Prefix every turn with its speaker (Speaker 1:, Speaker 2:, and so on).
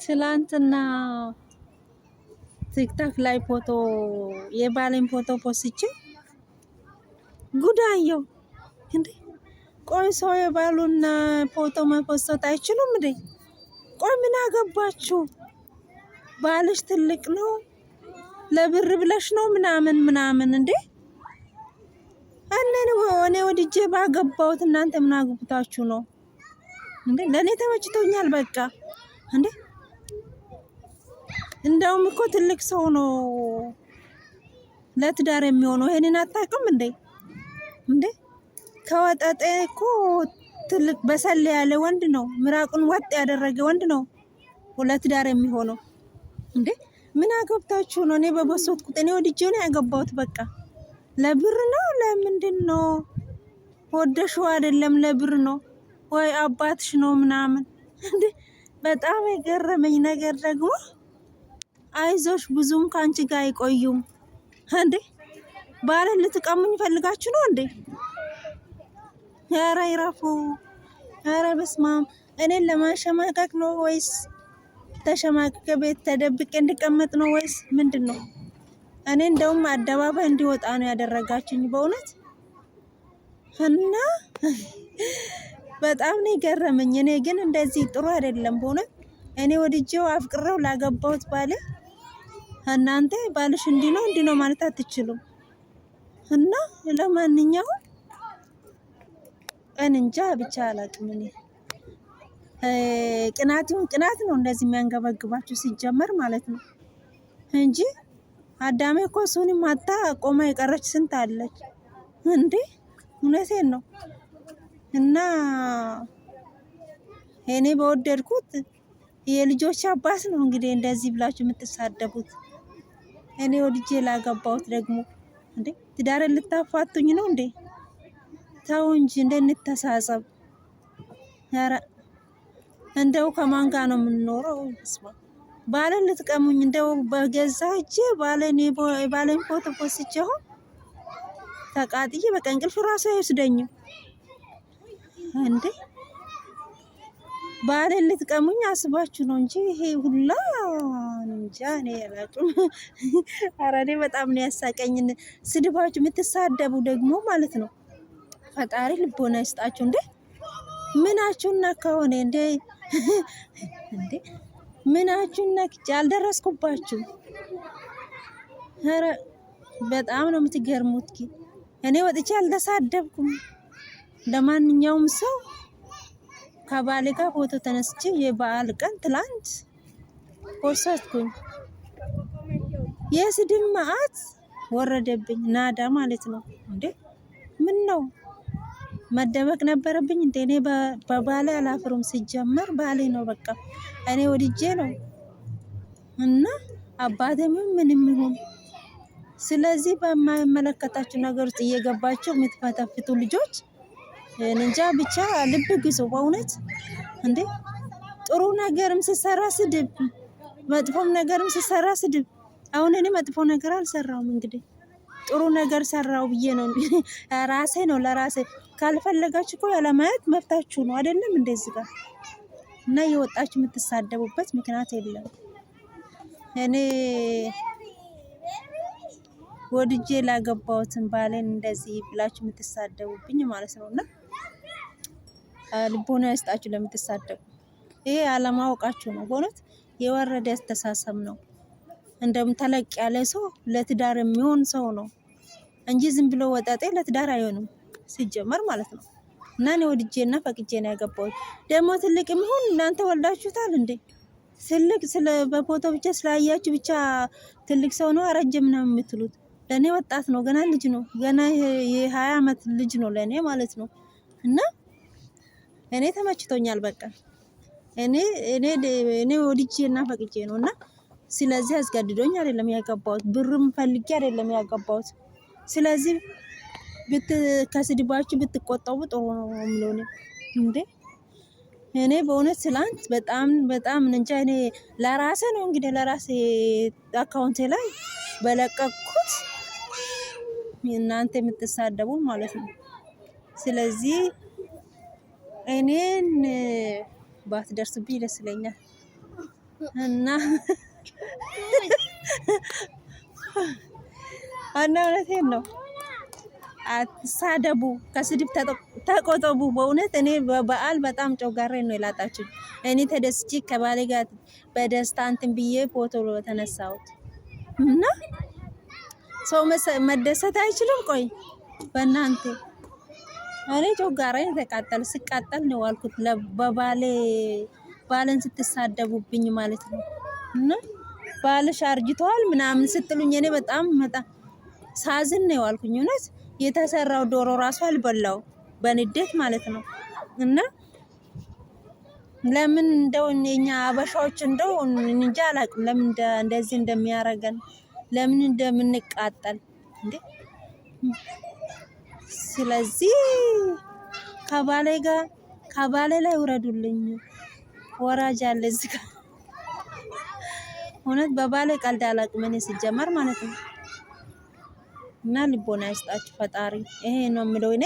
Speaker 1: ትላንትና ቲክቶክ ላይ ፎቶ የባሌን ፎቶ ፖስቼ ጉዳየው እንዴ! ቆይ ሰው የባሉን ፎቶ መፖሰት አይችሉም እንዴ? ቆይ ምን አገባችሁ? ባልሽ ትልቅ ነው ለብር ብለሽ ነው ምናምን ምናምን እንዴ? እኔ እኔ ወድጄ ባገባሁት እናንተ ምን አግብታችሁ ነው እንዴ? ለእኔ ተመችቶኛል በቃ እንዴ። እንደውም እኮ ትልቅ ሰው ነው ለትዳር የሚሆነው። ይሄንን አታውቅም እንዴ? እንዴ ከወጠጤ እኮ ትልቅ በሰል ያለ ወንድ ነው፣ ምራቁን ወጥ ያደረገ ወንድ ነው ለትዳር የሚሆነው። እንዴ ምን አገብታችሁ ነው? እኔ በበሶት እኔ ወድጄ ነው ያገባሁት። በቃ ለብር ነው ለምንድን ነው? ወደሽው አይደለም ለብር ነው ወይ አባትሽ ነው ምናምን። እንዴ በጣም የገረመኝ ነገር ደግሞ አይዞሽ ብዙም ከአንቺ ጋር አይቆዩም። እንዴ ባልን ልትቀሙኝ ፈልጋችሁ ነው እንዴ? ኧረ ይረፉ። ኧረ በስመ አብ። እኔን ለማሸማቀቅ ነው ወይስ ተሸማቅቄ ቤት ተደብቄ እንድቀመጥ ነው ወይስ ምንድን ነው? እኔ እንደውም አደባባይ እንዲወጣ ነው ያደረጋችኝ በእውነት እና በጣም ነው የገረመኝ። እኔ ግን እንደዚህ ጥሩ አይደለም በእውነት። እኔ ወድጄው አፍቅሬው ላገባሁት ባሌ እናንተ ባልሽ እንዲህ ነው እንዲህ ነው ማለት አትችሉም። እና ለማንኛውም እንጃ ብቻ አላቅም። እኔ ቅናት ይሁን ቅናት ነው እንደዚህ የሚያንገበግባችሁ ሲጀመር ማለት ነው እንጂ አዳሜ እኮ እሱንም አታ ቆማ የቀረች ስንት አለች እንዴ! እውነቴን ነው። እና እኔ በወደድኩት የልጆች አባት ነው እንግዲህ እንደዚህ ብላችሁ የምትሳደቡት። እኔ ወድጄ ላገባሁት ደግሞ እንዴ ትዳርን ልታፋቱኝ ነው እንዴ? ተው እንጂ እንደንተሳሰብ። ኧረ እንደው ከማን ጋር ነው የምንኖረው? ስማ ባለን ልትቀሙኝ እንደው በገዛ እጄ ባለን ባለን ፎቶ ፖስቼ አሁን ተቃጥዬ በቃ እንቅልፍ ራሱ አይወስደኝም እንዴ። ባሌን ልትቀሙኝ አስባችሁ ነው እንጂ ይሄ ሁላ እንጃ እኔ አላውቅም። ኧረ እኔ በጣም ነው ያሳቀኝ። ስድባችሁ የምትሳደቡ ደግሞ ማለት ነው ፈጣሪ ልቦና ይስጣችሁ። እንዴ ምናችሁና ከሆነ እንዴ እንዴ ምናችሁና አልደረስኩባችሁ። ኧረ በጣም ነው የምትገርሙት። እኔ ወጥቼ አልተሳደብኩም። ለማንኛውም ሰው ከባሌ ጋር ፎቶ ተነስቼ የበዓል ቀን ትላንት ፖስትኩኝ። የስድብ መዓት ወረደብኝ፣ ናዳ ማለት ነው። እንዴ ምን ነው መደበቅ ነበረብኝ እንዴ? እኔ በባሌ አላፍሩም። ሲጀመር ባሌ ነው በቃ እኔ ወድጄ ነው እና አባቴም ምንም ይሁን። ስለዚህ በማይመለከታችሁ ነገር ውስጥ እየገባችሁ የምትፈተፍቱ ልጆች እንጃ ብቻ ልብ ግዙ። በእውነት እንዴ ጥሩ ነገርም ስሰራ ስድብ፣ መጥፎም ነገርም ስሰራ ስድብ። አሁን እኔ መጥፎ ነገር አልሰራውም። እንግዲህ ጥሩ ነገር ሰራው ብዬ ነው ራሴ ነው ለራሴ። ካልፈለጋችሁ እኮ ያለማየት መብታችሁ ነው አይደለም? እንደዚህ ጋር እና እየወጣችሁ የምትሳደቡበት ምክንያት የለም። እኔ ወድጄ ላገባሁትን ባሌን እንደዚህ ብላችሁ የምትሳደቡብኝ ማለት ነው። እና ልቦና ይስጣችሁ ለምትሳደቡ። ይሄ አለማወቃችሁ ነው። በእውነት የወረደ አስተሳሰብ ነው። እንደውም ተለቅ ያለ ሰው ለትዳር የሚሆን ሰው ነው እንጂ ዝም ብሎ ወጣጤ ለትዳር አይሆንም ሲጀመር ማለት ነው። እና እኔ ወድጄና ፈቅጄ ነው ያገባሁት። ደግሞ ትልቅ የሚሆን እናንተ ወልዳችሁታል እንዴ? ትልቅ ስለ በፎቶ ብቻ ስላያችሁ ብቻ ትልቅ ሰው ነው አረጀ ምናምን የምትሉት ለእኔ ወጣት ነው፣ ገና ልጅ ነው። ገና የ20 አመት ልጅ ነው ለእኔ ማለት ነው። እና እኔ ተመችቶኛል። በቃ እኔ እኔ እኔ ወድጄ እና ፈቅጄ ነው እና ስለዚህ አስገድዶኝ አይደለም ያገባሁት፣ ብርም ፈልጌ አይደለም ያገባሁት። ስለዚህ ከስድባችሁ ብትቆጠቡ ጥሩ ነው የምለው እኔ። እንዴ እኔ በእውነት ትላንት በጣም በጣም እንጃ። እኔ ለራሴ ነው እንግዲህ ለራሴ አካውንቴ ላይ በለቀኩት እናንተ የምትሳደቡ ማለት ነው። ስለዚህ እኔን ባትደርስብኝ ደስ ይለኛል። እና እና እውነቴን ነው። አትሳደቡ፣ ከስድብ ተቆጠቡ። በእውነት እኔ በበዓል በጣም ጨጓራዬ ነው የላጣችኝ። እኔ ተደስቼ ከባሌ ጋር በደስታ እንትን ብዬ ፎቶ ተነሳሁት እና ሰው መደሰት አይችልም። ቆይ በእናንተ እኔ ጨጓራዬ ተቃጠለ። ስቃጠል ነው ዋልኩት በባሌ ባለን ስትሳደቡብኝ ማለት ነው። እና ባልሽ አርጅተዋል ምናምን ስትሉኝ እኔ በጣም በጣም ሳዝን ነው ዋልኩኝ። እውነት የተሰራው ዶሮ ራሱ አልበላው በንዴት ማለት ነው። እና ለምን እንደው የኛ አበሻዎች እንደው እንጃ አላውቅም፣ ለምን እንደዚህ እንደሚያረገን ለምን እንደምንቃጠል እንዴ። ስለዚህ ከባሌ ጋር ከባሌ ላይ ውረዱልኝ። ወራጅ አለ እዚህ ጋር። እውነት በባሌ ቀልድ አላውቅም እኔ ሲጀመር ማለት ነው። እና ልቦና ይስጣችሁ ፈጣሪ። ይሄ ነው የምለው እኔ።